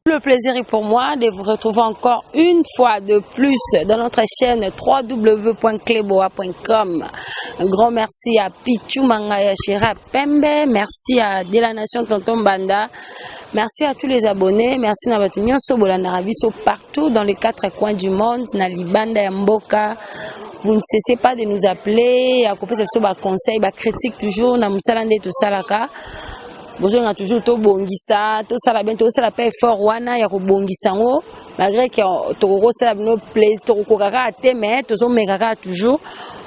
Le plaisir est pour moi de vous retrouver encore une fois de plus dans notre chaîne www.cleboa.com. Un grand merci à Pichu Mangaya Chera Pembe, merci à De la Nation Tonton Banda, merci à tous les abonnés, merci à bato nyonso bolandaka biso partout dans les quatre coins du monde, na libanda ya mboka. Vous ne cessez pas de nous appeler, à kopesa biso ba conseils, ba critiques toujours na mosala nde tosalaka. Bozonga toujours tobongisa, tosala bien, tosala mpe effort wana ya kobongisa yango, malgré que tokokosala bino plaisir, tokokoka kaka te, mais tozomeka kaka toujours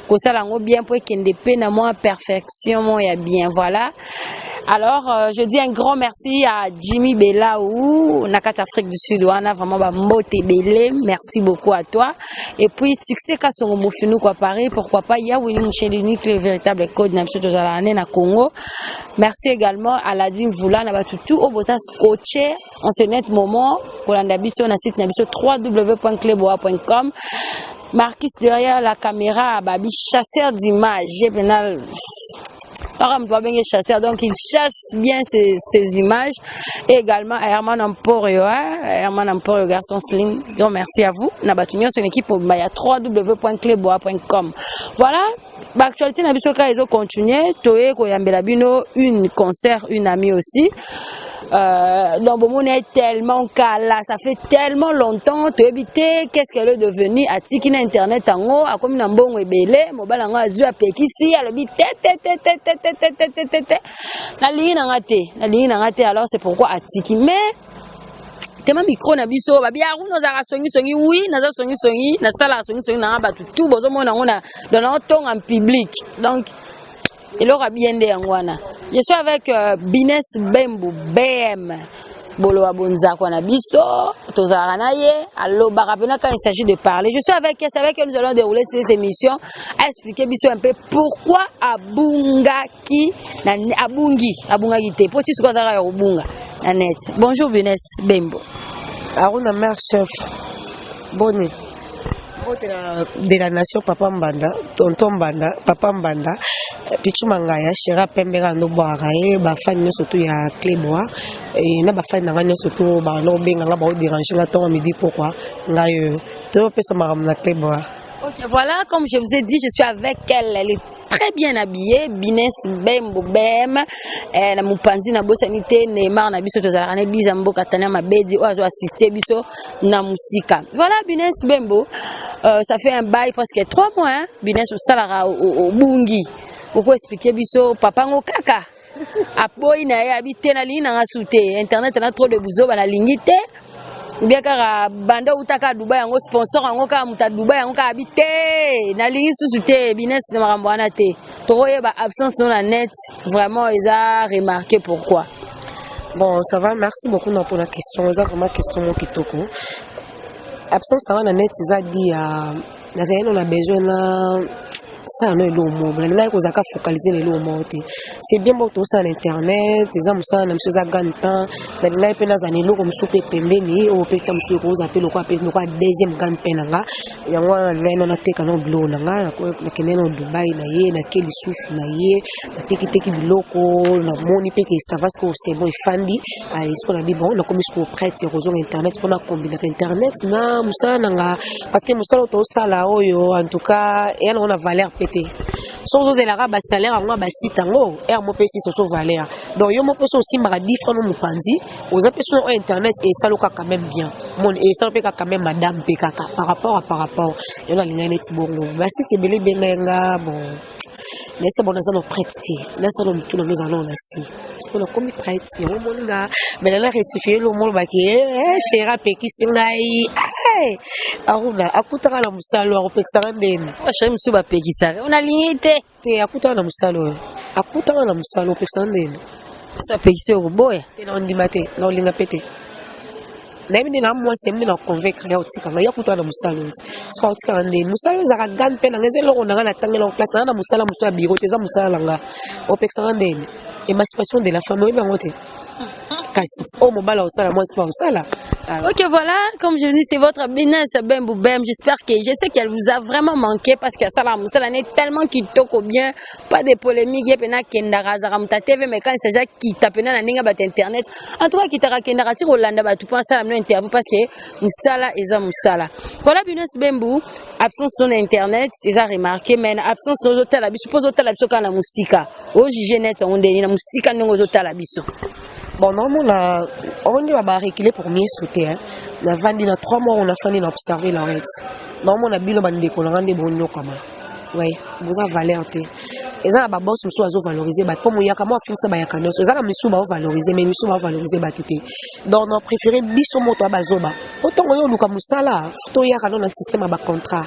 kosala yango bien mpo ekende mpe na mwa perfection mo ya bien. Voilà. Alors, je dis un grand merci à Jimmy Belaou, na kati Afrique du Sud, wana vraiment ba mbote ebele. Merci beaucoup à toi. Et puis succès Kasongo Mofinu quoi Paris, pourquoi pas ya Winnie Moucheli le véritable code na biso tozala na Congo. Merci également à Ladim Voula na batutu oyo boza scotché en ce net moment kolanda biso na site na biso www.cleboa.com. Marquis derrière la caméra, babi chasseur d'images, j'ai pénal par exemple, chasseur, donc il chasse bien ses images. Et également à Herman Emporio, hein, Herman Emporio, garçon slim, grand merci à vous. Na batu nyonso, une équipe ya www.cleboa.com. Voilà, l'actualité na biso ka ezo continuer, toye koyambela bino une concert, une amie aussi. Donc bomoni est tellement kala, ça fait tellement longtemps, toyebi te qu'est-ce qu'elle est devenue. Atiki na internet yango, akomi na mbongo ebele, mobali yango azwi, apekisi, alobi te te te te te te te te te te te, nalingi nanga te, nalingi nanga te. Alors c'est pourquoi atiki. Mais tema micro na biso, babi Aruna ozalaka songisongi. Oui, naza songisongi, nasalaka songisongi nanga, bato tu bozomona yango na donc naotonga en public, donc eloko ya bien nde yango wana. Je suis avec Bines Bembu BM, boloba bonzakwa na biso, tozalaka na ye, alobaka mpena quand il s'agit de parler. Je suis avec elle, c'est avec elle nous allons dérouler cette émission, à expliquer biso un peu pourquoi abungaki na abungi, abungaki te po ti sikoyo azalaka ya kobunga na net. Bonjour Bines Bembo. Aruna, mère chef, boni? Mbote de la nation, papa Mbanda, tonton Mbanda, papa Mbanda, Pichu Mangaya Shera Pembe, kaka ndobwakaka ye. Bafani nyonso tu ya Cleboa na bafani na ngai nyonso tu banda kobenga nga, baodéranger nga ntongo, midi, pokwa, ngai oyo toyopesa makambo na Cleboa. Ok, voilà, comme je vous ai dit, je suis avec elle. Elle est très bien habillée. Bines Bembo Bem. Eh, na mupanzi na bosani te Neymar na biso, tozalaka na Elisa Mboka Tania Mabedi oyo azo assister biso na musika. Voilà Bines Bembo. Ça fait un bail presque 3 mois, hein. Bines osalaka obungi. Oko expliquer biso papa ngo kaka aboyi na ye, abi te, nalingi nanga su te internet na trop de buzoba, nalingi te, bien kaka banda outaka Dubai yango, sponsor yango kaka moto ya Dubai yango kaka abi te, nalingi susu te. Bines na makambo wana te, tokoyeba absence no na net vraiment eza remarqué, pourquoi? Bon, ça va, merci beaucoup na pour la question. Eza vraiment question moko kitoko. Absence wana net eza di ya nazali nano na besoin na sala no eloko moko, nalingaki kozalaka focaliser na eloko moko te. C'est bien bon tosala na internet, eza mosala na biso, eza gagne-pain. Nalingaki mpe nazala na eloko mosusu mpe pembeni oyo mpe ta mosusu ekozala mpe lokola deuxième gagne-pain na nga. Yango wana nalingaki nano nateka nano biloko na nga. Nakende nano Dubai na ye, nake lisusu na ye, natekiteki biloko, namoni mpe ke ça va, sikoyo c'est bon, efandi sikoyo. Nabi bon, nakomi sikoyo prête ya kozonga internet mpona kombinaka internet na mosala na nga, parce que mosala oyo tosala oyo, en tout cas, eya nango na valeur mpe te. Soki ozozelaka basalaire yango ya basite yango ere mo mpe esisa so valeur. Donc yo moko so osimbaka 10 francs no mopanzi, oza mpe so oyo internet esala kaka quand même bien, moni esala mpe kaka quand même madame mpe kaka par rapport yo nalingai neti bongo. Basite ebele ebengai nga, bon, nayesa bon, naza no prête te, nasala motu nanga ezala nano na si. Sikoyo nakomi prête, yango omoni nga me nana rectifie lo molobaki chéri apekisi ngai. Aruna akutaka na mosala oyo, akopekisaka ndeni? Chéri mosusu bapekisaka, nalingi te. Te, akutaka na mosala oyo, akutaka na mosala, opekisaka ndeni? So apekisi oyo, koboya? Te, na ondima te, na olinga mpe te. Nayebi nde na mwasi, yebi nde na convaincre ya otikanga. Ye akutaka na mosala oyo, soki aotikaka nde mosala oyo ezalaka gane mpe nanga, eza eloko nanga, natangela classe nanga na mosala mosusu ya biro te, eza mosala nanga, opekisaka ndeni? Émancipation de la femme, oyebi yango te. Makasi oyo mobali akosala, mwasi mpe akosala. Ok, voilà, comme je vous dis, c'est votre business Bembu Bem. J'espère que, je sais qu'elle vous a vraiment manqué parce que ça, la mosala est tellement kitoko bien, pas de polémique, ye pena kendaka azaka muta TV, mais quand il s'agit kita pena na ninga bat internet, en tout cas kitaka kendaka ti kolanda batu po asala mino interview parce que mosala eza mosala. Voilà, Business Bembu, absence non internet, eza remarqué, mais na absence no ozotala biso, mpo ozotala biso kaka na mosika. Ojuge net yango ndeni na mosika ndenge ozotala biso. Bon, naomona ondi ba reculer pour mieux sauter, hein. Navandi na 3 mois, on afandi na observer Laurette, naomona bino bandeko na nga nde bonyokama. Ouais, boza valeur te. Eza na baboss mosusu azovalorize bato mpo moyaka mwa afingisa bayaka nyonso. Eza na misusu baovalorize, mais misusu baovalorize bato te. Donc na préféré biso moto abazoba po ntongo oyo oluka mosala, toyaka no na système ya bacontrat.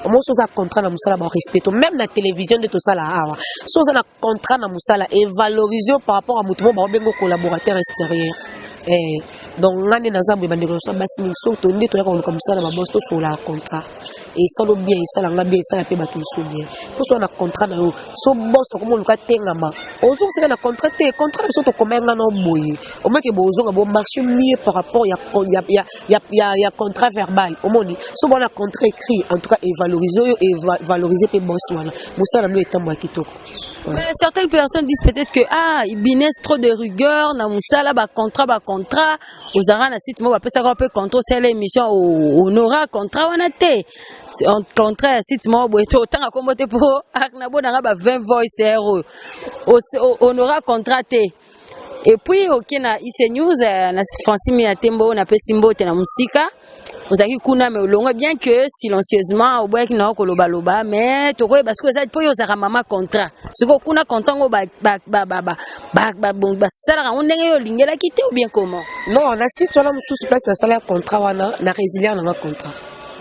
Omosi oza contrat na mosala, barespecte. Même na télévision nde tosala awa, so oza na contrat na mosala, evalorize yo par rapport à moto mo baobenga collaborateur extérieur. Donc nga nde naza boye, bandeko na biso basi mingi, so to nde toyaka koluka mosala na baboss, tosolaka contrat. Esala bien, esala nga bien, esala mpe bato mosusu bien. Mpo so na contrat na yo, so boss akoma oluka tengama, ozongisaka na contrat te. Contrat na biso tokoma nga na boye, omoke bozonga bomarche mieux par rapport ya contrat verbal. Omoni, so bona contrat écrit, en tout cas evalorize oyo, evalorize mpe boss wana, mosala no etambo ya kitoko. Ouais. Mais certaines personnes disent peut-être que ah, Binès, trop de rigueur na musala, ba contrat, ba contrat ozara na site mo bapesaka mpe contrat, osala émission, honora contrat wana te. Contrat ya site moko boye te, otanga kombo te mpo na bonanga ba 20 voice oyo honora contrat te. Et puis oke na IC News, na Francis Mia Tembo, napesi mbote na mosika. Ozalaki kuna, mais olongwe, bien que silencieusement, oboyaki na yo kolobaloba, mais tokoyeba sikoyo eza mpo oyo ozalaka mama contrat. Sikoyo kuna contrat yango basalaka yango ndenge oyo olingelaki te ou bien comment? Non, na site wana mosusu, place nasala ya contrat wana, na résilier nanga contrat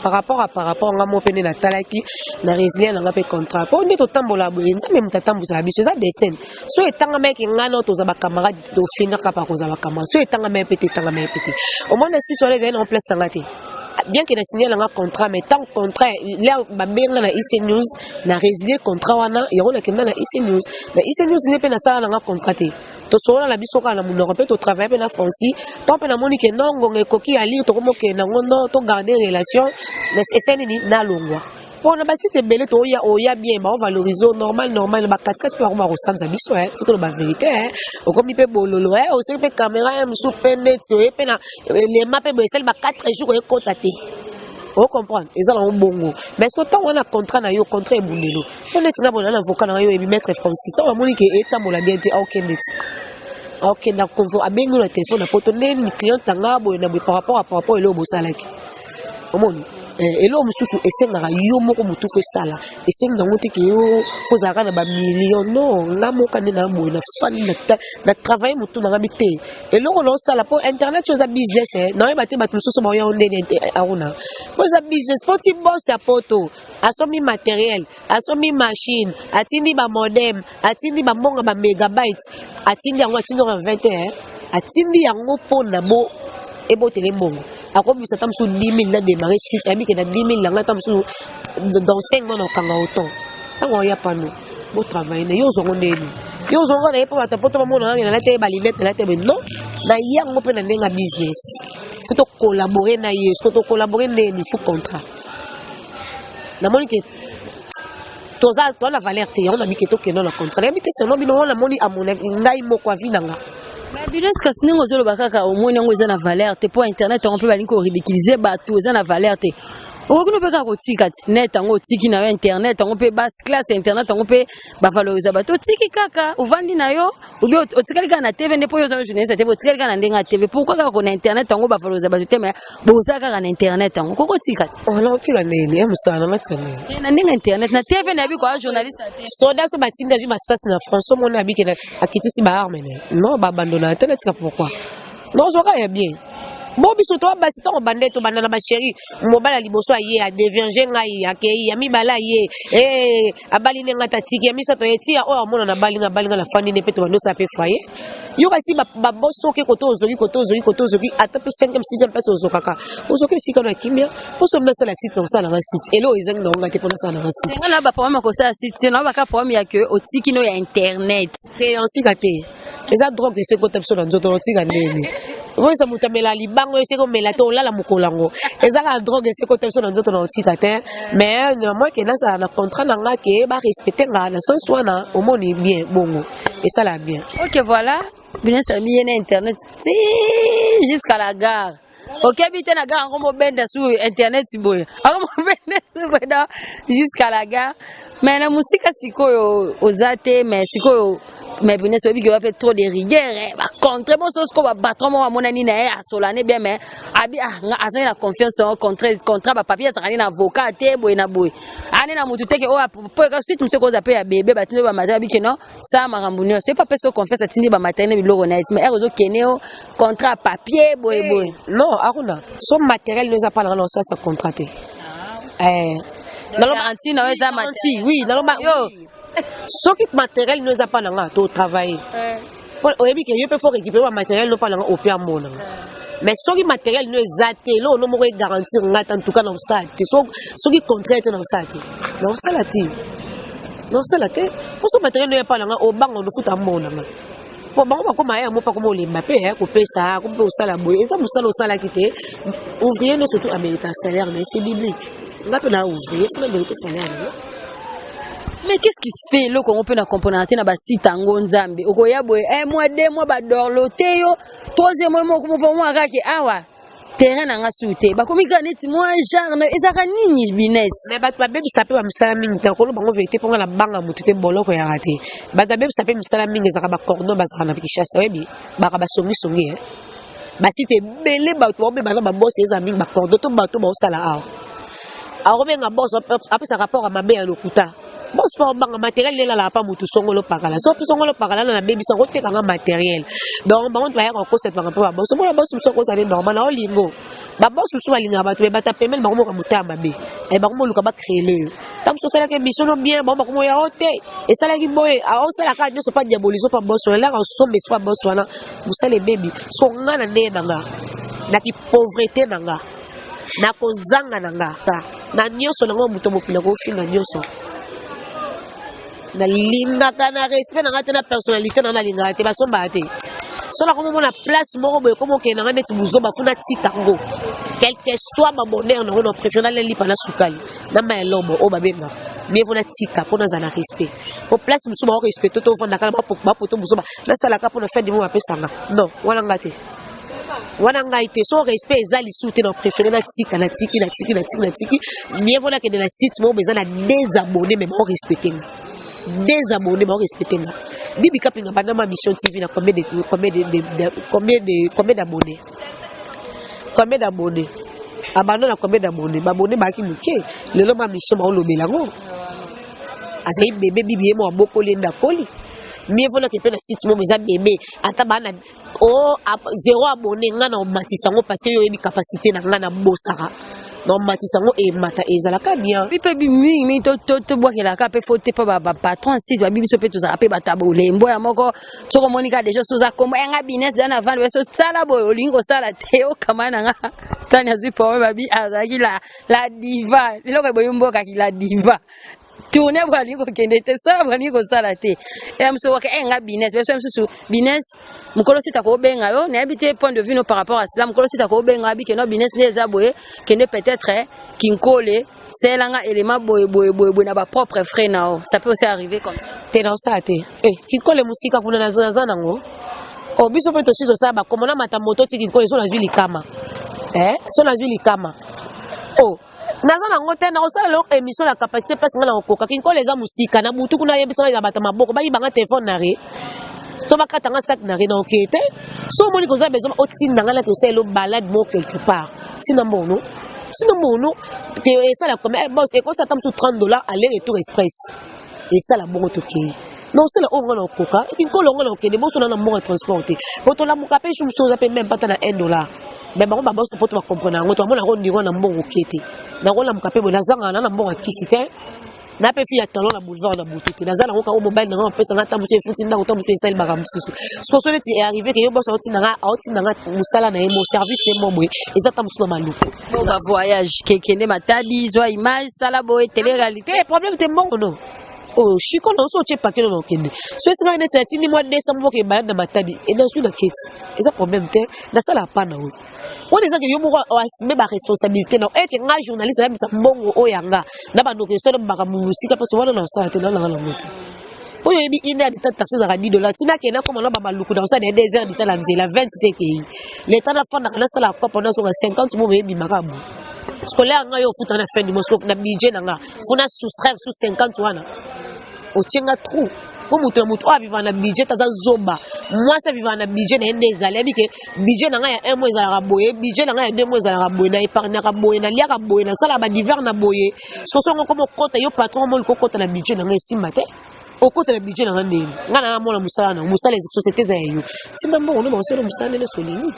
par rapport nga mo mpe nde natalaki, na résilier nanga mpe contrat, mpo nde totambola boye, Nzambe moto atambwisaka biso, eza destin. So etangamaki nga na toza bacamarade, tofindaka pa kozala bacamarade. So etangamaki mpe te, etangamaki mpe te. Omona, site wana ezali nango place nanga te, bien que na signé nanga contrat, mais tant contrat là babenga na IC News, na résilier contrat wana. Yango nakenda na IC News. Na IC News nde mpe nasala nanga contrat te, tosolola na biso kaka na monoko mpe totravaille mpe na Francis. Tant mpe namoni ke non, ngonga ekoki ya lire, tokomokende nango no, togarde relation ese nini, nalongwa. Mpona basite ebele toya, oya bien, baovalorize normal normal, bakatikati mpe bakoma kosanza biso. Faut toloba vérité, okomi mpe bololo, oseki mpe caméra mosusu mpe neti oye mpe na elema mpe boye, esali ba 4 jours oyekota te. Ocomprendre, eza nango bongo. Mais ce que ntango wana contrat na yo, contrat ebundelo mpo neti nga bona na avocat na yo, oyebi maître Francis, ntango bamoni ke etambola bien te, aokende ti aokenda convo, abengi na telefone na poto ndeni client tanga boye na boye par rapport eloko bosalaki. Omoni, eloko mosusu esengaka yo moko motu fo esala, esengi nango te ke yo fo ozalaka na bamillion. Non, nga moka nde na boye, nafandi na travaille motu na nga mi te, eloko na osala mpo internet oyo eza business. Naoyeba te bato mosusu baoya ndeni aruna mpo eza business, mpo ti boss ya poto asombi matériel, asombi machine, atindi bamodem, atindi bambongo, bamégabyte, atindi yango, atindi yango na 21, atindi yango mpona bo ebotele mbongo. Akobimisa ata mosusu 10 000 na démarrer site, ayebi ke na 10 000 nanga, ata mosusu dans 5 mois na okanga autant. Ntango oya pano botravaille na yo, ozwango ndeni, yo ozwango na ye mpo bato poto bamona ngai nalata ye balunettes, nalata ye. Non, na yango mpe na ndenge ya business, faut tocollabore na ye. Soki tocollabore ndeni, faut contrat. Namoni ke toza toza na valeur te, yango nabike tokende na contrat. Nayebi te, selon bino wana, namoni amona ngai moko avi na nga. Mais Binès, kasi ndenge ozoloba kaka, omoni yango eza na valeur te mpo internet yango mpe balingi koridiculiser bato, eza na valeur te. Okoki no mpe kaka kotika ti net yango, otiki na yo internet yango mpe base classe internet yango mpe bavaloriser bato, otiki kaka, ovandi na yo, obi otikali kaka na TV nde mpo yo oza journaliste ya TV, otikali kaka na ndenge ya TV. Pourquoi kaka kona internet yango bavaloriser bato te, mais boza kaka na internet yango, koko otika ti? Wana otika ndeni ya mosala nanga, tika ndeni? Na ndenge internet na TV, nayebi koya journaliste ya TV. Soda so batindi, azwi masasi na français, omoni abike akitisi baarme ne non, babandona te. Natika pourquoi? Nozwaka ya bien. Bo biso to basi, ntango bande tobanda na bachéri, mobali ya liboso aye adevierge ngai, akei ya mibale aye, abali nde ngai, tatiki ya misato ye tia oyo amona na balinga balinga na fandi nde mpe tobandi osala mpe foyer. Yo kasi baboss oke kote, ozoki kote, ozoki kote, ozoki ata mpe 5e, 6e place, ozokaka, ozoki esika na kimia. Mposo nasala site, na kosala nanga site, eloko ezangi nango ngai te mpo nasala nanga site. Nga na baproblème ya kosala site te, na baka problème ya ke otiki no ya internet. Te, osika te. Eza drogue esi ekota biso na nzoto, otika ndeni oyesa moto amela libango, esi komela te, olala mokolo yango. Eza kaka drogue esi ekota biso na nzoto, na otika te. Mais néanmoins ke nazala na contrat na nga, ke barespecte nga na sens wana, omoni bien, bongo esala bien. Ok, voilà, Bines ami ye na internet ti jusqu'à la gare. Okebi te na gare yango, mobenda su internet boye, yango mobenda su boye na jusqu'à la gare. Mais na mosika sikoyo oza te. Mais sikoyo, mais Bines, oyebi ke wape trop de rigueur, bacontre boso. Sikoyo bapatron moko amonani na ye, asolane bien, mais abi ah, nga azali na confiance yango, contrat, bapapier, azalaka nde na avocat te, boye na boye, ane na motu teke oyo po suite mosu ekozala mpe ya bebe. Batindi bamatériel, babike non, sala makambo nyonso, ye mpe apesi yo confiance, atindi bamatériel na biloko na ye ti. Mais ere ozokende yo contrat papier boye boye. Non, akuna so matériel no eza mpa nanga, na osalisa contrat te. Garantie na yo eza? Garantie, oui, naloba soki matériel no eza mpa na nga, to travailler, oyebi ke yo mpe faut récupérer bamatériel no mpa na nga, ope amona nga. Mais soki matériel no eza te, eloko no moko egarantir nga te, en tout cas na kosala te. Soki contraire te, na kosala te, na kosala te, na kosala te. Po so matériel no ya mpa na nga, obanga onofuta mbongo na nga, po bango bakoma ya mo mpa koma olemba mpe ya kopesa ko mpe osala boye. Eza mosala osalaki te. Ouvrier no surtout amérite salaire na ye, c'est biblique. Nga mpe na ouvrier, faut na mérite salaire na nga. Mais qu'est-ce qui se fait? Eloko yango mpe na comprendre te na basite yango. Nzambe, okoya boye un mois, 2 mois, badorlote yo. Troisième mois moko moko mwa kaka awa, terrain na nga su te, bakomi kaka neti mwa genre. Ezalaka nini, Bines? Mais bato babebisa mpe bamisala mingi te. Kolo bango vérité, mponga na banga motu te, boloko yaka te. Bato babebisa mpe misala mingi, ezalaka bacordon bazalaka na Kinshasa, oyebi, baka basongisongi basite ebele. Bato baobeba na babosi, eza mingi bacordon to bato baosala awa. Akobenga boss, apesa rapport ya mabe ya lokuta. Boss mpo obanga matériel elalaka pa motu songolo pakala. So songolo pakala na nabebisa, kotekanga matériel. Donc bango bayaka kokosetaka mpe baboss. Omona boss mosusu akozala normal na olingo, baboss mosusu balingaka bato, me bato pembeni bango moka motaya mabe, bango moluka bacréele yo. Ntango mosusu osalaki émission no bien, bango bakomoya o te, esalaki boye, osalaka nyonso pa diaboliso pa boss wana, elaka osomba esi pa boss wana, mosala ebebi. So nga na ndenge na nga, na kipauvreté na nga, na kozanga na nga, na nyonso nango, moto mokili akofinga nyonso, nalingaka na respect na nga te, na personnalité na nga, nalingaka te basombaka te. So nakomomona place moko boye komokende na nga neti buzoba, faut natika ngo, quel que soit babonheur nango. Na préfère nalelipa na sukali na mai ya lobo oyo babengaka, mieux vaut natika mpo nazala na respect. Po place mosusu baorespecte to ovandaka na bapoto buzoba, nasalaka mpo na fin du mois bapesanga. Non, wana nga te, wana ngai te. So respect eza lisusu te, na préféré natika, natiki, natiki, natiki, natiki. Mieux vaut nakende na site moko eza na des abonnés, mais baorespecte nga. Des abonnés baorespecte nga. Bibi Kapinga banda ma mission TV na combien de combien d'abonnés, combien d'abonnés abanda na combien d'abonnés? Babonnés baaki moke. Lelo ma mission baolobela yango, azali bebe. Bibi ye mo abokoli ye, ndakoli. Mieux vaut nake mpe na site moko eza bebe, ata baa na o zéro abonné, nga na omatisa yango, parce que yo oyebi capacité na nga, na bosaka na omatisa yango, emata, ezalaka bien. Mpe mingimingi tobwakelaka mpe faut te, mpo bapatron site babi biso mpe tozala mpe bato ya bolembo ya moko. Soki omoni kaka deja so oza kombo yanga Bines da na vande, so sala boye, olingi kosala te, okama na nga tani azwi porme. Babi azalaki la diva, eloko eboyi mbokaki la diva tourne bo, alingi kokende te, sala bo, alingi kosala te. Ya mosusu waka e nga Bines biso mosusu Bines mokolo sita kobenga yo, nayebi te point de vue no par rapport à cela. Mokolo sita kobenga, abi keno Bines nde eza boye, kende peut-être Kinkole, selanga élément boye boye boye boye na bapropre frais na yo. Ça peut aussi arriver comme ça? Te, na osala te. Kinkole mosika kuna, naza nango. O biso mpe tosi tosala bakomo na mata moto ti Kinkole. So nazwi likama, so nazwi likama o naza nango te, nakosala lelo émission na capacité mpasi nga na kokoka. Kinkole eza mosika na butu kuna, ayebisanga eza bato maboko bayibanga telefone na re to bakatanga sac na re, na okeye te. So omoni koza besoin, otinda nga naki osala elo balade moko quelque part, ntina mbono, ntina mbono esala comme boss ekosala ata mosusu 30 $ aller retour express, esala bongo, tokei na osala oyo nga na okoka. Nkolo nga na okende bosona na mbongo ya transport te, po tolamuka mpe jour mosusu oza mpe même pata na 1 dollar. Mais bango babosa mpo to bacomprendre yango, to bamona yango ndiro na mbongo oke te. Nakolamuka mpe boye, nazangaka na mbongo ya kisi te, na mpe fi ya talon na boulevard na butu te. Naza nango kaka mobali nanga apesanga, ata mosusu efuti ndako, ta mosusu esali makambo mosusu. Sikoso neti arrivé ke yo boso aotindanga mosala na ye mo service ne mo boye, eza ta mosusu na Maluku. Bo bavoyage, kekende Matadi, zwa image, sala boye, télé réalité. Te, problème te, mbongo no. Oyo shiko na oso otie paquet na okende. So esengaki neti natindi mwa 200 moko ebaya na Matadi e nazwi na keti. Eza problème te, nasala pa na oyo. Wana eza ke yo moko assume ba responsabilité na eke nga journaliste nayebisa mbongo oyo ya nga na bandoki esolo makambo mosika mpe wana na osala te na nanga nango te. Oyo oyebi une heure de temps taxi ezalaka 10 dollars, ntina akende akoma na bamaluku na kosala ya 2 heures de temps na nzela 20 te ekei leta nafandaka nasala kopo nazonga 50 mo boyebimaka bo scolaire ngai ofuta na fin du mois na budget na nga fo na soustraire sous 50 wana otie nga trou mpo moto na moto oyo avivaka na budget aza zoba. Mwasi avivaka na budget na ye nde ezali ayebi ke budget na ngai ya un mois ezalaka boye, budget na ngai ya 2 mois ezalaka boye, na épargnaka boye, naliaka boye, nasalaka badivers na boye. Soki songo okoma okota yo patron omoni kokota na budget na ngai esimba te. Okota na budget na ngai ndeni ngai na namona mosala na mosala, société eza ya yo, timba mbongo no bakosala mosala ndenge solingi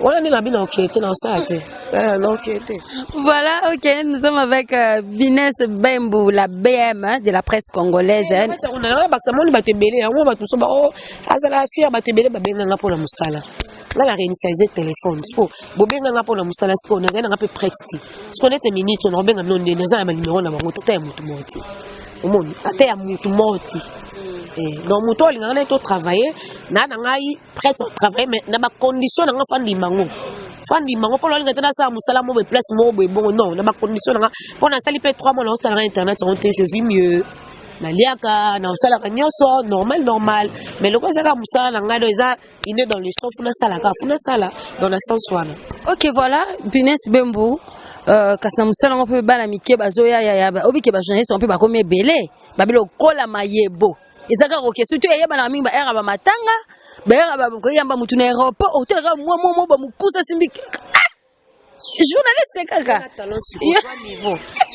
wana nde na bino okee te na osala te na okee te. Voilà, ok, nous sommes avec Binès Bembu, la BM, hein, de la presse congolaise. Hein. Bakisa moni bato ebele yango bato mosusu bao azala fier. Bato ebele babenganga mpona mosala. Nga na réinitialiser téléphone siko bobenganga mpona mosala, sikoyo nazali nanga mpe prête te. Siko nete minute oyo nakobenga bino ndeni naza na banimero na bango, tata ya motu moko te, omoni ata ya motu moko te. Donc moto oyo alingaka nai totravaille na ngai prête à travailler, mais na bacondition na nga fa ndima ngo, fa ndima ngo mpo naolinga te nasala mosala moko boye, place moko boye bongo. Non, na bacondition na nga mpo nasali mpe 3 mois naosalaka internet yango te, je vis mieux, naliaka, naosalaka nyonso normal normal. Mais lokola ezaka mosala na ngai, do eza ine dans le sens fu nasalaka, fu nasala dans na sens wana. Ok, voilà, Binès Bembu, kasi na mosala yango mpe bana mike bazoya ya obike bajournaliste yango mpe bakomi ebele babi lokola mayebo eza kaka oke, surtout eyebanaka mingi baere ya bamatanga, baere koyamba mutu na aéroport, otelaka mwa mwa mwa bamokusa simbi journaliste kaka.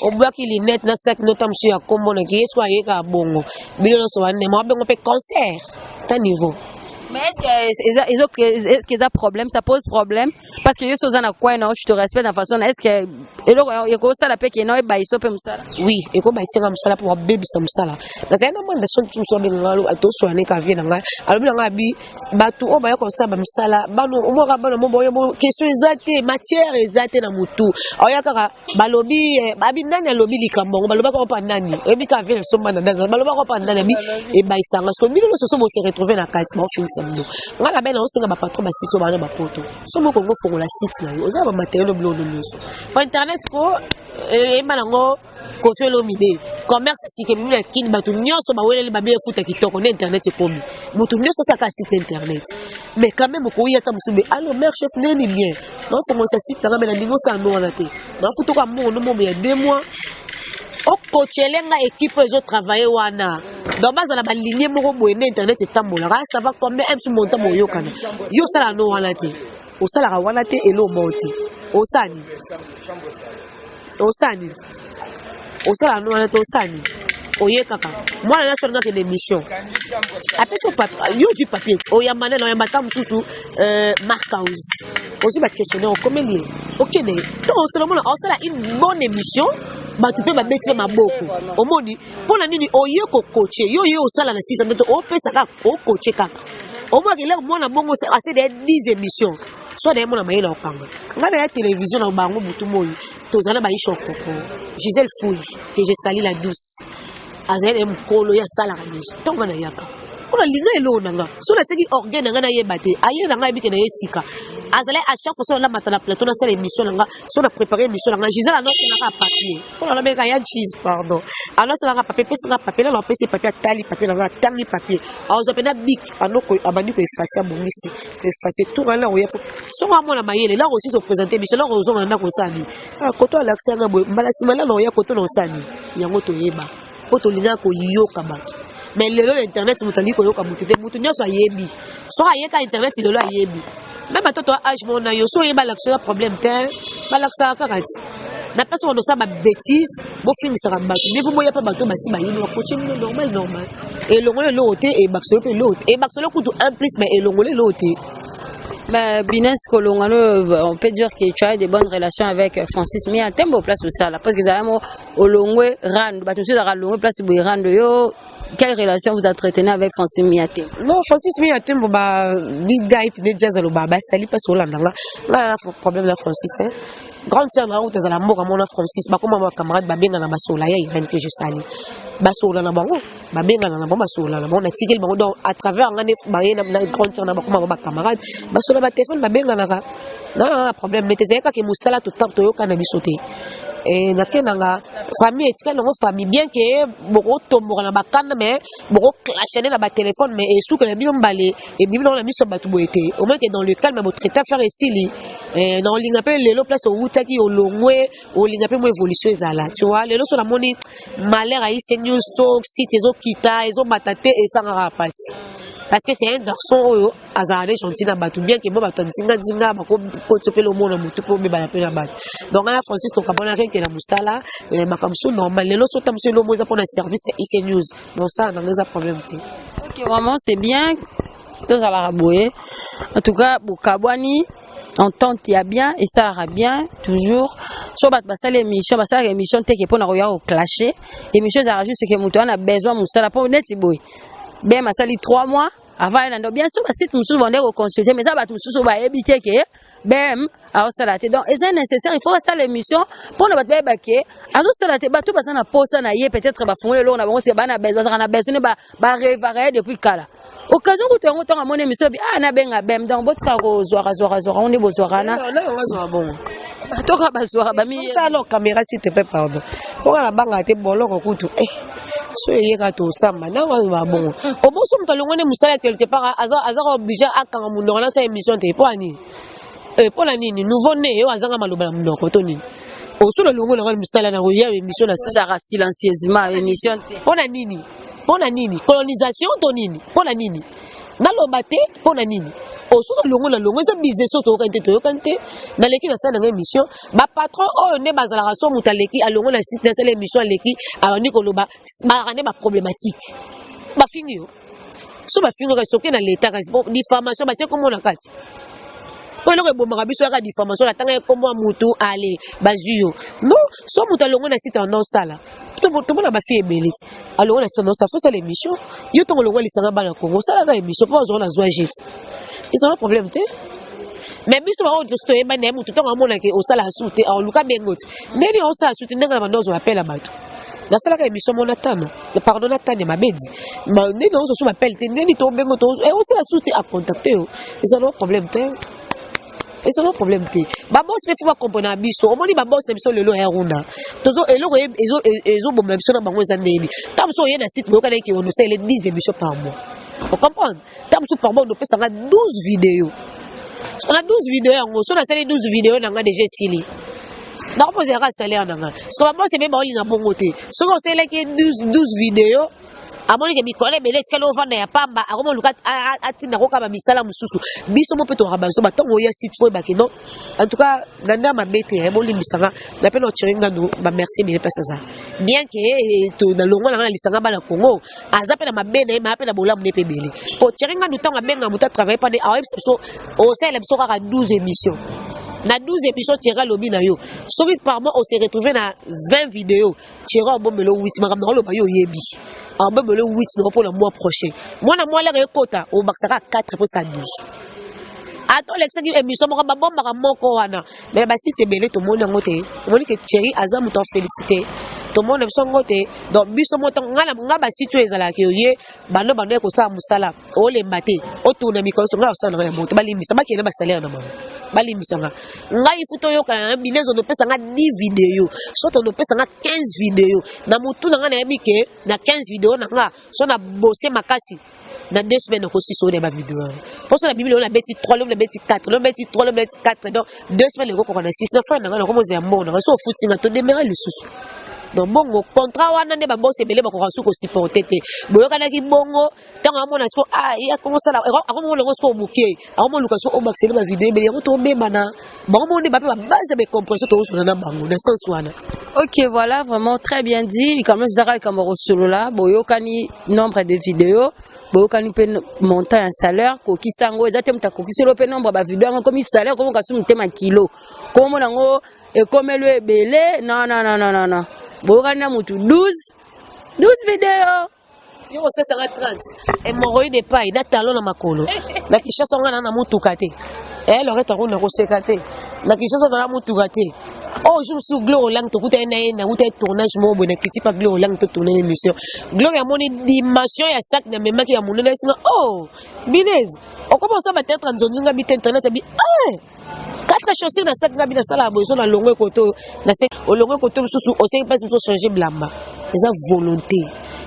Obwaki lunette na sac nota mosusu ya kombo na ye so ayekaka bongo bino nyonso banema wabengo mpe concert ta niveau. Mais est-ce que eza problème, ça pose problème? Parce que yo so oza na coin na yo, tu te respectes na façon na est-ce que eloko ekosala mpe ke na oyebayiso mpe mosala? Oui, ekobayisenga mosala mpo babebisa mosala. Nazali na mwanda so mosusu abenganga, toswana eka vie na ngai, alobi na ngai abi bato oyo baya kosala bamisala bano omwaka bana mo boyo question eza te, matière eza te na motu aoya kaka balobi babi nani alobi likambo yango, balobaka mpa nani, oyebi kaka vie na biso mbanda ndaza balobaka mpa nani abi ebayisanga. Siko bino nyonso so bose retrouve na kati baofingisa bino. Ngai na bai naosenga bapatron basite oyo bana bapoto so moko ngo fongola site na yo, oza na bamatériel no biloko nyonso po internet ko eyeba nango. Koffi Olomide commerce sika ebimi na Kini, bato nyonso baweleli babi efuta kitoko nde internet ekomi, moto nyonso asalaka site internet. Mais quand même okoyi ata mosusu be allo mare chef ndeni bien naofongolisa site nanga me nalingi osala ndo wana te, nafutoka mbongo no mobo ya 2 mois okotyele nga équipe oyo ezotravaille wana. Donc bazala baligne moko boye nde internet etambolaka. Ça va combien msu montant boyokana? Yo osalaka no wana te, osalaka wana te, eloko moko te. Osala nini? Osala nini? Osala no wana te, osala nini? Oye kaka mwana nyonso alinga akende émission, apesi yo ozwi papier ti oyamba nde na oyamba ata mosusu Mark House, ozwi baquestionnaire okomeli ye okende to osala, omona osala une bonne émission, bato mpe babeti mpe maboko. Omoni mpo na nini oye kokoche yo, ye osala na sisa nde to opesa kaka okoche kaka omonaka eloko mwana bongo ase de 10 émission so na ye mona mayele okanga. Ngai na ya télévision na bango butu moi tozala na baisha okoko Gisèle Fouille que je sali la douce, azali na ye mokolo ye asalaka deja ntongo nga nayaka mpo nalinga eloko na nga so natiaki orgueil na ngai nayeba te aye na ngai ayebike na ye sika azali. À chaque fois so nalamata na plateau nasala émission na nga, so na préparé émission na nga, Gisèle anoselaka papier mpo na nabengaka ya Gise, pardon, anoselaka papier, pesanga papier nano, apesi papier, atali papier na nga, atangi papier, azwa mpena bic, abandi koeffacer, abongisi koeffacer tour wana oya songo amona mayele lako osisi oprésente émission lako ozonga ndako osala nini? Koto alakisi yanga boye mbala nsima lana oya koto na osala nini? Yango toyeba mpo tolingaka koyoka bato. Mais lelo na internet moto alingi koyoka motu te, motu nyonso ayebi soki ayeka internet lelo ayebi même ata to age moko na yo so oyeba alakisa ya problème te, balakisaka kaka ti na place wana osala babêtise, bofingisaka bato nde boya mpe bato basi bayebi bakotie bino normal normal. Elongoli eloko te, ebakisolo mpe eloko te, ebakisolo kutu un plus, mais elongoli eloko te. Mais Binès Kolongano, on peut dire que tu as de bonnes relations avec Francis Mia Tembo place au sala parce que vraiment olongwe rando bato mosusu ezalaka longwe place boye rando. Yo, quelle relation vous entretenez avec Francis Mia Tembo? Non, Francis Mia Tembo ba big guy pine jazz aloba basali mpasi olanda nga nga na problème na Francis te. Grande sœur na nga kuta ezala mboka mona Francis, bakoma ba camarade, babengana basola ya Irene que je sali. Basolola na bango, babengana na bango, basolola na bango, natikeli bango. Donc à travers nga nde baye na grande sœur na bakoma bango bacamarade, basolola batelefone, babenganaka na problème. Mais ezali kaka mosala, toyokana biso te. Nakendanga famille etikali nango famille, bien que bokotomboka na bakanda, mais bokoclashane na batelefone, mais esuka na bino mbale ebimi nango na miso ya bato boye te. Au moins que dans le calme botraite affaire, esili. Na olinga mpe lelo place owutaki, olongwe, olinga mpe mo évolution ezala, tu vois. Lelo so namoni malheur aise news to site ezokita, ezomata te, esangaka mpasi, parce que c'est un garçon oyo azalaka ne gentil na bato, bien que mo bato ya nzinganzinga bakokoti mpe lomona motu mpe obebana mpe na bato. Donc nga na Francis tokabona rien que na mosala, makambo so normal. Lelo so ta mosu elomo eza mpona service ya IC News, donc ça nanga eza problème te. Ok, vraiment c'est bien, tozalaka boye. En tout cas bokabwani, entente ya bien esalaka bien toujours. So bato basali émission, basalaka émission teke mpona koya koclashe. Émission ezalaka juste ke moto wana besoin mosala, mpo neti boye bem asali 3 mois avant na ndo. Bien sûr, basite mosusu bande koconsulte, mais eza bato mosusu bayebi te ke bem aosala te. Donc eza nécessaire, il faut basala émission mpona bato bayeba ke azosala te. Bato baza na posa na ye, peut-être bafungoli eloko na bango sika, bana bazalaka na besoin, barêvaka ye depuis kala. Occasion kutu yango, ntango amoni émission bi, ah, nabenga bem. Donc botika kozwaka zwaka zwaka ngo nde bozwaka na Nazwaka bongo. Bato kaka bazwaka bami. Alors caméra, s'il te plaît, pardon, mpoka nabangaka te. Boloko kutu so eyeka, tosamba ntango azwa bongo. Oboso moto alongo nde mosala, quelque part azaka obligé akanga monoko, nasala émission te. Mpo ani? Mpo na nini? Nouveau né oyo azanga maloba na monoko to nini? Osolo longo nanga mosala na koya émission na Ozalaka silencieusement, émission te. Mpo na nini? Mpo na nini? Colonisation to nini? Mpo na nini naloba te? Mpo na nini? Osoki longo na longo, eza business oyo toyokani te, toyokani te. Naleki, nasala nanga émission. Bapatron oyo nde bazalaka so moto aleki, alongo na site, nasala émission, aleki, abandi koloba, bazalaka nde baproblématique. Bafingi yo, so bafingi yo, kasi toke na leta, kasi bon, diffamation batie kombo na kati. Po eloko ebomaka biso yaka diffamation, natanga ye kombo ya mutu, ale bazwi yo. Non, so moto alongo na site anda osala, tomona bafille ebele ti alongo na site anda osala, fosala émission. Yo ntongo olongo lisanga bana Kongo, osalaka émission mpo bazwaka na zwa jeti, ezala problème te. Mais biso bango tosi toyebani na ye. Motu ntango amonake osala su te, aoluka bengo ti ndeni osala su te, ndenge na bando ozwa appel ya bato. Nasalaka émission mona tano, pardon, na tani ya mabedi, ndeni ozwa su bapele te, ndeni tobengo osala su te, acontacte yo, ezala problème te, ezala problème te. Babosi mpe fo bakomprendre na biso. Omoni babosi na biso lelo ya runa, tozo eloko ezobomela biso na bango eza ndeni. Ntango mosusu oye na site, boyokana eke onosalele 10 émissions par mois, ocomprendre? Ntango mosusu par mois onopesanga 12 vidéo. Na 12 vidéo yango, so nasali 12 vidéo na nga, déjà esili, nakopozelaka salaire na nga. Soki babosi mpe baolinga bongo te, soki osalelaki 12 vidéo, amoni ke mikolo ebele etikali ovanda ya pamba, akomoluka atinda kokaba misala mosusu. Biso mo mpe tokaka bazo batango oya site, fo oyebake non. En tout cas na nde ya mabe te, bolimbisanga na mpe na otire nganu bamerci ebele. Place aza bien ke nalongwa nanga na lisanga bana Congo, aza mpe na mabe na ye, maa mpe na bolamu ne mpe ebele. Po Tiere Ngandu, ntango abenga moto atravaille mpa nde aoyebisa biso osalela biso kaka 12 émission. Na 12 émission, Tiere alobi na yo, soki par mois ose retrouve na 20 vidéo, Tiere abombelo 8. Makambo na oloba yo oyebi, abombelo 8 nango mpona mois prochain. Mwana mwa lere ekota, obakisaka 4 mpo sa 12. Ata olekisaki émission moko, babombaka moko wana. Mais basite ebele tomoni yango te. Omoni ke Thierry aza moto afélicité, tomoni biso yango te. Donc biso mo ntango nga basite oyo ezalaka ye bando bando ya kosala mosala, olemba te, otuna mikolo nyonso. Ngai osala nanga ya moto, balimbisa, bakende basalaire na bango, balimbisanga ngai. Futa oyokana na binese, ondopesa nga 10 vidéo, so tondopesa nga 15 vidéo. Na motu na nga nayebi ke na 15 vidéo na nga, so na bose makasi, na 2 semaines okosisa oyo na bavidéo wana. Mpo so na bibili oyo nabeti 3, lobi nabeti 4, lobi nabeti 3, lobi nabeti 4, donc 2 semaines ekokoka na 6. Na fin na nga nakomozela mbongo na nga. So ofuti nga, todemere lisusu. Donc bongo contrat wana nde babosi ebele bakoka su kosupporte te. Boyokanaki bongo, ntango amona siko akomosala, akomona yango siko moke, akomoluka siko obakisele bavidéo ebele yango, tobebana bango mo nde bape babase ya bacompréhension, tozosona na bango na sens wana. Ok, voilà, vraiment très bien dit. Likambo ezalaka likambo ya kosolola. Boyokani nombre de vidéo, boyokani mpe montant ya salaire. Kokisa yango eza te moto akokiselo mpe nombre ya bavidéo yango ekomi salaire, komoka su motema kilo, komona yango ekomeli ebele. Non, non, non, non, non, non, boyokani na motu 12 12 vidéo. Yo kosesanga 30 hémorroïde epai na talon na makolo na Kinshasa. Nga na na motuka te, Loreta, kuna koseka te. Na Kinshasa tala motuka te. Oyo jour mosusu Gloire Olangi tokutani na ye, nakuta ye tournage moko boye, nakiti pa Gloire Olangi, totourne émission. Gloire amoni dimension ya sac namemaki ya monene, esinga: "Oh Binez, okoma osala bateatre nzonzi?" Nga bi te, internet. Abi eh, quatre chaussures na sac. Nga bi nasala boye, so nalongo ekoto nase olongo ekoto mosusu, osengi mpasi mosusu, ochange bilamba. Eza volonté.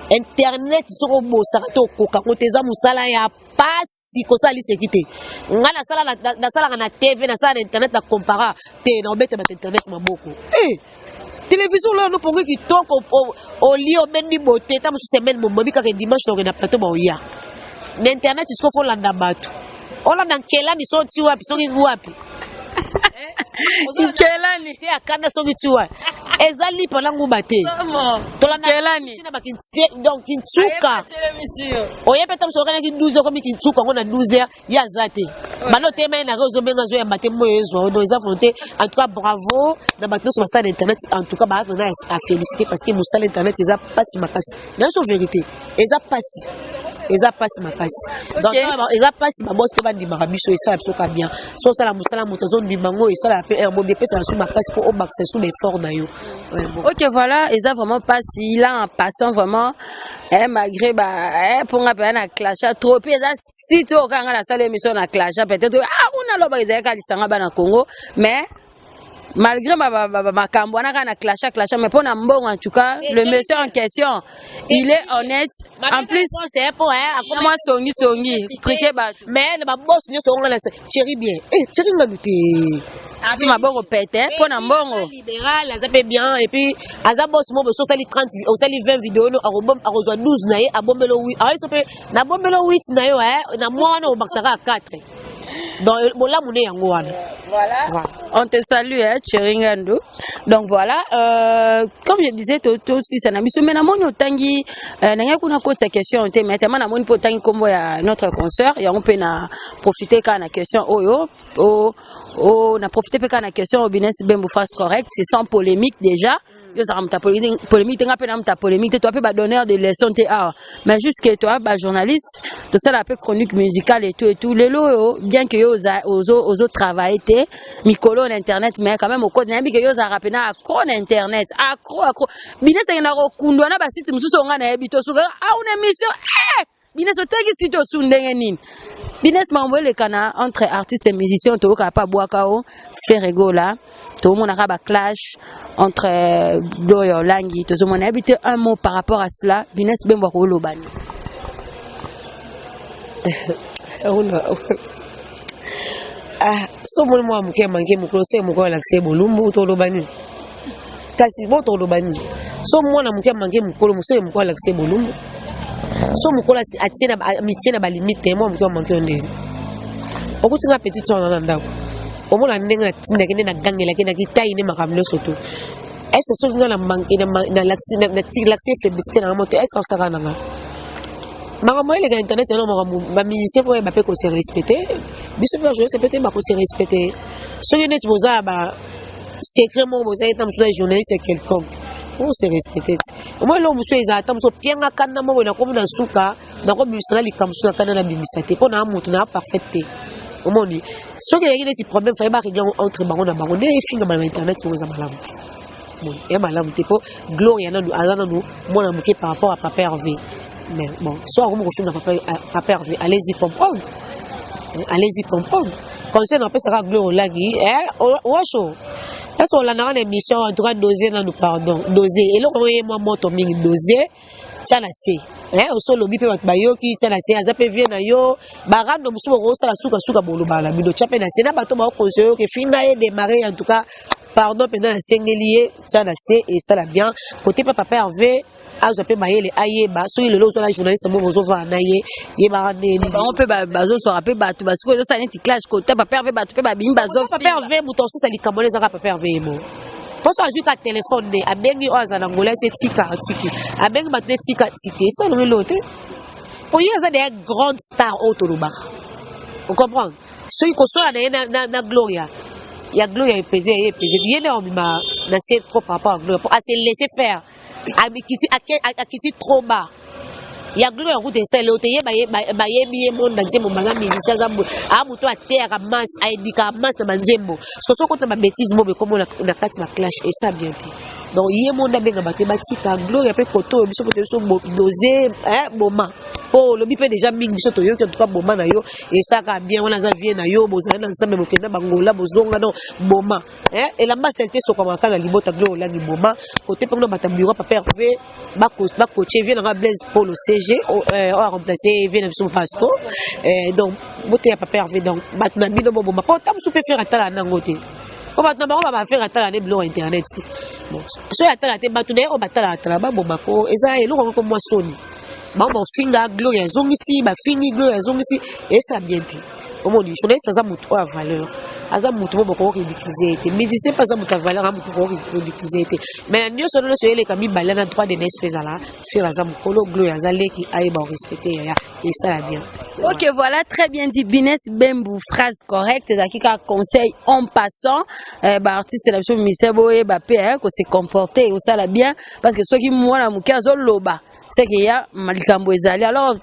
Internet, soki obosaka te, okoka ngo te. Eza mosala ya pasi, kosala liseki te. Nga nasalaka na TV, nasala na internet, na compara te na obeta bato internet maboko. Eh, télévision oyo nopongi kitoko, olie, obendi bote, ta mosusu semaine mobobi kaka dimanche naokende na plateau, baoya na internet. Siko fo olanda bato, olanda nkelani so ti wapi, soki wapi. Nkelani. Te, akanda soki ti wapi, eza lipa na nguba te. Nkelani. Tina donc kintsuka oye mpe ta mosu okanaki 12, okomi kintsuka yango na 12 heures, ye aza te. Banda otema ye na ozobenga, azoyamba te, moyo ezwa. Donc eza volonté. En tout cas, bravo na bato nyonso basala na internet. En tout cas, baa vraiment à féliciter, parce que mosala internet eza mpasi makasi na nyonso. Vérité, eza mpasi, eza mpasi makasi. Donc eza mpasi. Babosi mpe bandimaka biso, esala biso ka bien. So osala mosala, moto azondima yango, esala mpe air mobi, epesaka su makasi mpo obakisa su baeffort na yo. Ouais, bon. Ok, voilà, eza vraiment mpasi là en passant vraiment, eh, malgré ba eh, mponga mpenza na clasha trop mpe eza site oyo kaka nga nasala émission na clasha peut-être. Ah, kuna lobaka ezalaki lisanga bana Congo, mais malgré makambo wana kaka na clasha clasha, mais mpo na mbongo, en tout cas, le monsieur en question, il est honnête en plus. Mwa songi songi trike bato. Mais na babosi nyonso onga na Thierry bien, eh, Thierry Ngandu te. Api maboko pete mpo na mbongo. Libéral, aza mpe bien. Et puis aza boss mo boso. Osali 30, osali 20 video no, akozwa 12 na ye, abombelo 8, ayeso mpe nabombelo 8 na yo na mwa wana, obakisaka 4. Donc bolamu ne yango wana. Voilà. Voilà. On te salue, hein, Thierry Ngandou. Donc voilà, comme je disais, tout aussi, ça n'a mis mais namoni otangi, nanga kuna kota question te, mais tellement namoni po otangi kombo ya notre consœur, ya on peut na profiter quand na question oyo, o o na profiter pe quand na question au Bines Bembo face correct, c'est sans polémique déjà. Yo zaka muta polémique te, nga pe na muta polémique te, toi pe ba donneur de leçons te awa. Mais juste que toi ba journaliste, to sala pe chronique musicale et tout et tout. Lelo oyo, bien que yo oza ozo ozo travailler te mikolo na internet, mais quand même okoti, nayebi ke yo ozalaka pena accro na internet, accro, accro. Bines ekendaka kokundwa na basite mosusu oyo ngai nayebi to soki auna émission, eh! Bines oteki site osu ndenge nini? Bines, makambo elekana entre artiste et musicien, toyokaka mpe abwaka o Ferre Gola, tozomonaka baclash entre Gloria Olangi, tozomona. Yebi te, un mot par rapport à cela, Bines Bembo akoloba nini? Ah, so omoni mwa moke amanke mokolo se mokolo, alakisa ye bolumbu. Toloba nini kasi? Bo toloba nini? So mwana moke amanke mokolo moseke mokolo, alakisa ye bolumbu. So mokolo amitie na balimite, mwa moke amanke yo ndenge okuti nga petit wana na ndako, omona ndenge natindaki, nde nagangelaki, nakitai nde makambo nyonso to ese. Soki nga nalakisi ye faiblesse na nga moto, ese osaka na nga makambo eleka internet yana, makambo bamusicien mpo oyeba mpe kose respecte, biso mpe bajournaliste mpe te bakose respecte. Soki neti boza ya ba secret moko, bozali ta mosusu na journaliste quelconque, ose respecte te. Omoi eloko mosusu ezala ta mosusu opianga kanda moko, nakomi na suka, nakobimisa na likambo mosusu na kanda, nabimisa te mpo na moto na parfaite te. Omoni, soki ezalaki neti problème, faye baregle yango entre bango na bango. Nde efingama na internet moko, eza malamu te, ya malamu te, mpo Gloria nanu aza nanu mwana moke par rapport à papa Hervé. Mais bon, so akomi kofinga papa, papa Hervé, allez-y comprendre, allez-y comprendre. Conseil napesaka Gloire Olangi, washo ese olandaka na émission, en tout cas dose nanu, pardon, dose eloko yango ye mwa moto mingi, dose, tia na se. Oso olobi mpe bato bayoki, tia na se. Aza mpe vie na yo, barando mosusu bokosala sukasuka, bolobaka na bino, tia mpe na se na bato baokonseille oke finga ye démarre. En tout cas, pardon mpenza, nasengeli ye, tia na se, esala bien. Kote mpe papa Hervé azwa mpe mayele, ayeba soki lelo ozwala journaliste moko, ozovanda na ye, yebaka ndeni. Bango mpe bazoswaka mpe bato basikoyo, ezosala neti clash kota papa Hervé, bato mpe babimi. Papa Hervé, moto akosisa likambo wana ezaka papa Hervé ye mo. Mposo azwi ka telefone nde abengi oyo aza na Ngola, ese tika tiki, abengi bato nde tika tiki, esalongo eloo te, po ye aza deya grande star oyo tolobaka, ocomprendre. Soki kosola na ye na Gloria, ya Gloria epese ye, epese ye nde akobima na se trop par rapport à Gloria, po ase laisser faire, akiti, akiti trop bas. Ya Gloria kuta esali oyo te, ye bayebi ye monde na nzembo, baza musicien, aza boye, aa moto ateyaka masse, aedikaka masse na banzembo. Soki okota babêtises mo bekomo na kati, baclash esa bien te. Donc ye monde abenga bato, batika Gloria mpe koto oyo biso mpo biso dose boma, mpo olobi mpe déjà mingi, biso toyoki. En tout cas, boma na yo esalaka bien wana, aza vie na yo, bozali na Nzambe, bokenda bangola, bozonga. Donc boma elamba saleté esokwamaka na libota. Gloria Olangi, boma kote mpe kuna bato ya bureau Papa Hervé bakotie vie nanga Blaise Polo CG oyo aremplace vie na biso Vasco. Donc boteya Papa Hervé, donc bato na bino boboma, mpo ta mosu mpe Ferre atala nango te, po bato na bango baFerre atala ne biloko ya internet te. Bon, soki atala te, bato na ye oyo batalaka tala babomako, eza eloko moko mwa soni. Bango bafinga Gloria, azongisi, bafingi Gloria, azongisi, esa bien te. Omoni, journaliste aza motu oyo ya valeur, aza motu mo bokoki ridiculiser ye te. Musicien mpe aza moto ya valeur, aza motu bokoki ridiculiser ye te. Mais na nyonso nyonso eleka mibale na droit de naissance ezala Ferre aza mokolo, Gloria aza leki, ayeba korespecter yaya, esala bien. Ok, voilà, très bien dit, Bines Bembu, phrase correcte, ezalaki kaka conseil en passant, baartiste na biso musicien boyeba mpe kose comporter, osala bien, parce que soki mwana moke azoloba, c'est que ya likambo ezali. Alors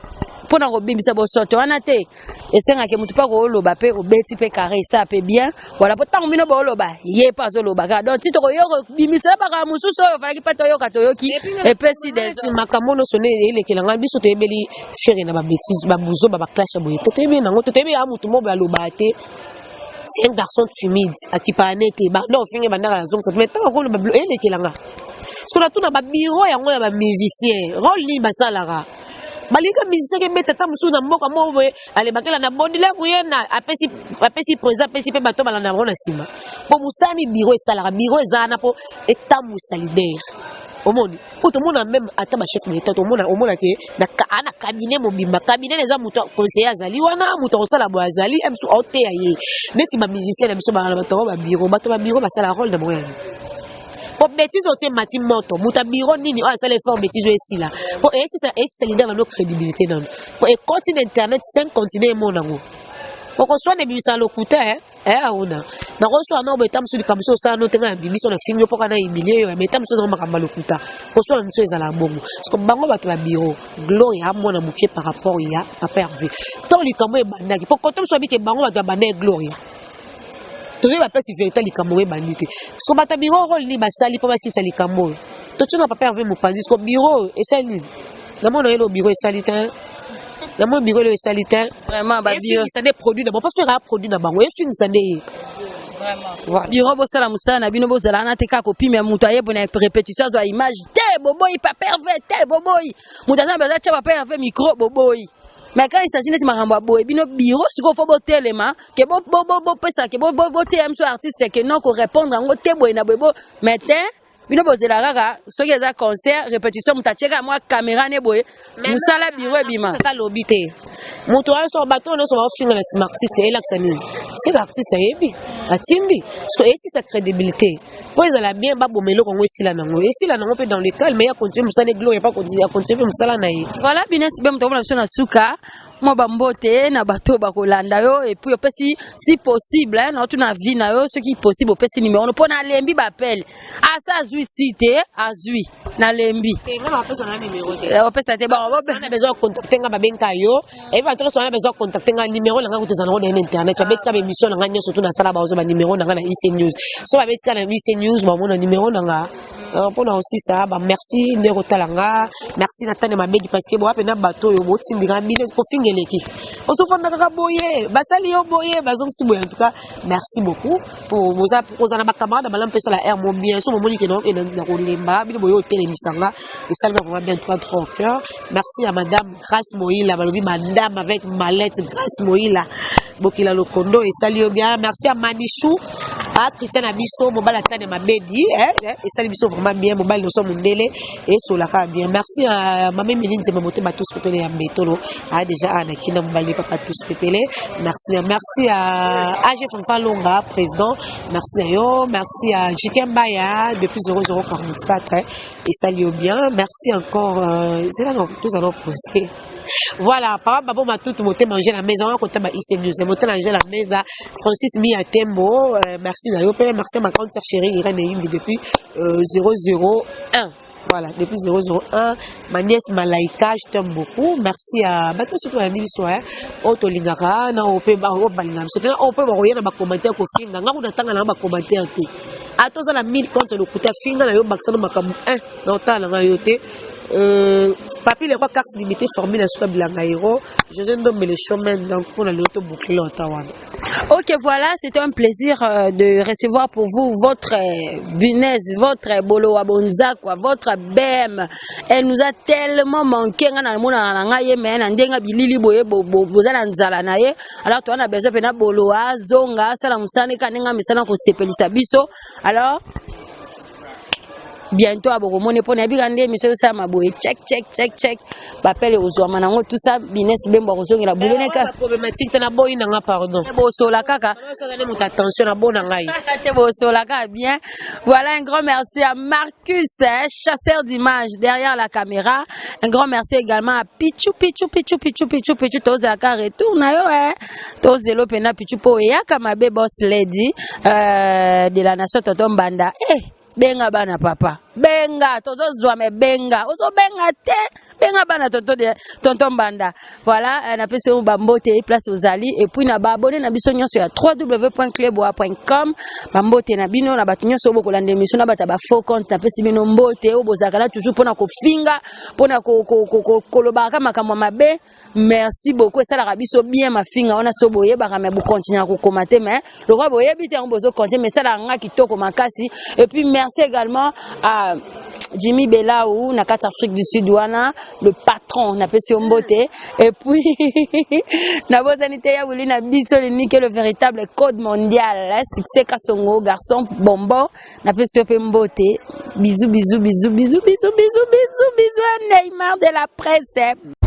mpona kobimbisa bosoto wana te, esengaki motu mpe kooloba mpe obeti mpe carré, esa mpe bien. Voilà, po ntango bino booloba, ye mpe azoloba kaka. Donc ti tokoyoka bimisela bakaka mosusu oyo ofalaki mpe toyoka, toyoki epesi désordre. Makambo nyonso nde elekela ngai, biso toyebeli Ferre na babêtises, babuzoba, baclash ya boye te. Toyebi nango te, toyebi ya motu moko boye alobaka te. C'est un garçon timide, akipaka ne te, banda ofinge, bandaka nazongisa te. Mais ntango akoloba elekelanga, parce que natuna babureau yango ya bamusicien, rôle nini basalaka? Balinga musicien kebeta ata mosusu na mboka moko boye, alebakela na bondila ye na apesi, apesi président, apesi mpe bato balanda bango na nsima. Po mosani bureau esalaka, bureau eza wana mpo etambwisa leader. Omoni po tomona même ata bachef de l'État, tomona, omona ke na cabinet mobimba, cabinet eza moto conseiller azali wana, moto akosala boye azali mosusu aoteya ye. Neti bamusicien na biso balala, bato yango babureau, bato babureau basala rôle na bango yani po bêtise otie mati moto, moto ya bureau nini oyo asala effort bêtise oyo esila, po esisa leader nano crédibilité nano, po ekoti na internet, cinq continent emona yango. Okoswana ebimisa lokuta auna nakoswana no boye, ta mosusu likambo so osala no te, ngai na bimisi na fingi yo mpoka na humilie yo, mais ta mosusu nango makambo ya lokuta, koswana mosusu ezala bongo. Parce que bango bato ya bureau, Gloria amwana moke par rapport ya Papa Hervé. Ntango likambo ebandaki, po kote mosusu abike bango bato babanda ye Gloria, tozoyi bapesi vérité, likambo oyo ebandi te. Parce que bato ya bureau, rôle nini basali mpo basisa likambo oyo? Totiona Papa Hervé mopanzi. Parce que bureau oyo esali nini? Namona yelo bureau esali te, namoni bureau oyo esali te. Vraiment, babureau Efingisa nde produit na bango, mpo Ferre produit na bango, efingisa nde ye. Vraiment, bureau bosala mosala na bino, bozala wana te kaka kopimia moto ayebo na répétition, azwa image te, boboyi Papa Hervé te, boboyi moto aza na baza tia Papa Hervé micro, boboyi. Mais quand il s'agit neti makambo ya boye, bino bureau sikoyo fo botelema ke bopesa ke boteya biso artiste ke non, korépondre yango te boye na boye bo. Mais te, bino bozela kaka soki eza concert, répétition, moto atieka mwa caméra ne boye, mosala bureau ebima. Alobi te, moto wana so bato nyonso baofinga na nsima artiste, elakisa nini? Seka artiste ayebi atindi, parce que esisa crédibilité mpo ezala bien, baboma eloko yango, esila nango, esila nango mpe dans le calme, ya continue mosala. Gloria pa acontinue mpe mosala na ye. Voilà, Bines be moto akomona biso na suka, mwa bambote na bato bakolanda yo, et puis opesi si possible na otuna vie na yo, soki possible opesi numéro mpo nalembi bapele asa azwi si te, azwi nalembi. Nga bapesa na numéro te. Opesa te, bon. Wana besoin contacter nga, babenga yo, eyebi bato nyonso wana besoin contacter nga, numéro na nga kutu eza nango na internet. Babetika baémission na nga nyonso tu nasala, bazwa banuméro na nga na IC News. So babetika na IC News, bamona numéro na nga. Mpona osisa bamerci nde kotala nga, merci na tane mabedi, parce que boya mpena bato oyo botindika bino kofinga eleki, ozofanda kaka boye, basali yo boye, bazongisi boye. En tout cas, merci beaucoup po kozala na bacamarade malamu mpe esala air mo bien. So bomoni ke na kolemba bino boye, otelemisa nga, esalinga vraiment bien. En tout cas, droit au cœur, merci à madame Grâce Moïla, balobi madame avec mallette, Grâce Moïla bokila lokondo, esali yo bien. Merci à Manichou, a Christian na biso, mobali atane mabedi, esali biso vraiment bien, mobali nyonso mondele esolaka bien. Merci à mama Emili Nzemba Motema tous pepele ya mbetolo a déjà a na kina mobali papa tous pepele. Merci, merci à AG Fanfa Longa président, merci na yo. Merci à Jikembaya depuis 0044, esali yo bien. Merci encore, c'est là tous allons poser. Voilà, papa babo matutu motema angela meza wana kotaba IC News, motema angela meza, Francis Mia Tembo, merci na yo mpe merci à ma grande sœur chérie Irène Eyimbi depuis 001. Voilà, depuis 001, ma nièce Malaika, je t'aime beaucoup. Merci à bato surtout balandi biso hein. Oyo tolingaka na oyo mpe oyo balingaka biso te, na oyo mpe bakoya na bacommentaire kofinga nga, kuna tanga na bacommentaire te. Ata oza na 1000 compte lokuta, finga na yo, bakisa na makambo 1 na otala na ngai yo te. Papi Leroy, carte limité, formule ya suka bilanga héros José Ndombele showman. Donc mpona lelo toboucle ota wana. Ok, voilà, c'était un plaisir de recevoir pour vous votre Bunez, votre Bolo Wabonza, quoi, votre BM. Elle nous a tellement manqué, nga na mona na nga ye, mais na ndenga bilili boye bo bo bozala nzala na ye. Alors toi on a besoin pena Bolo azonga sala musane ka nenga misana ko sepelisa biso. Alors bientôt abokomoni mpo nayebi ka nde émission ezosalama boye, check check check check, bapele kozwama nango, tout ça. Bines Bembo akozongela buloneka. Problématique te, naboyi nanga, pardon. Bosola kaka. Osala moto attention, nabo na ngai. Te, bosola kaka bien. Voilà, un grand merci à Marcus, hein, chasseur d'images derrière la caméra. Un grand merci également à Pichu Pichu Pichu Pichu Pichu Pichu. Tozalaka retour na yo, hein. Tozelo pena Pichu po eyaka mabe. Boss lady de la nation, Toto Mbanda, eh, benga bana papa, benga tozozwa me benga, ozobenga te, benga bana tonton de tonton Mbanda. Voilà, napesi yo bambote place ozali, et puis na baabonné na biso nyonso ya www.cleboa.com, bambote na bino. Na bato nyonso oyo bokolanda émission, na bato ya bafaux compte, napesi bino mbote oyo bozalaka na toujours mpona kofinga, mpona kolobaka makambo ya mabe. Merci beaucoup, esalaka biso bien mafinga wana. So boyebaka me bokontinue kokoma te, mais lokola boyebi te yango, bozokontinue, mais esalaka nga kitoko makasi. Et puis merci également à Jimmy Belaou na kati Afrique du Sud wana, le patron, napesi yo mbote. Et puis nabosani te ya wuli na biso, lenike le véritable code mondial, succès Kasongo, garçon bonbon, napesi yo mpe mbote. Bisous bisous bisous bisous bisous bisous bisous bisous, Neymar de la presse.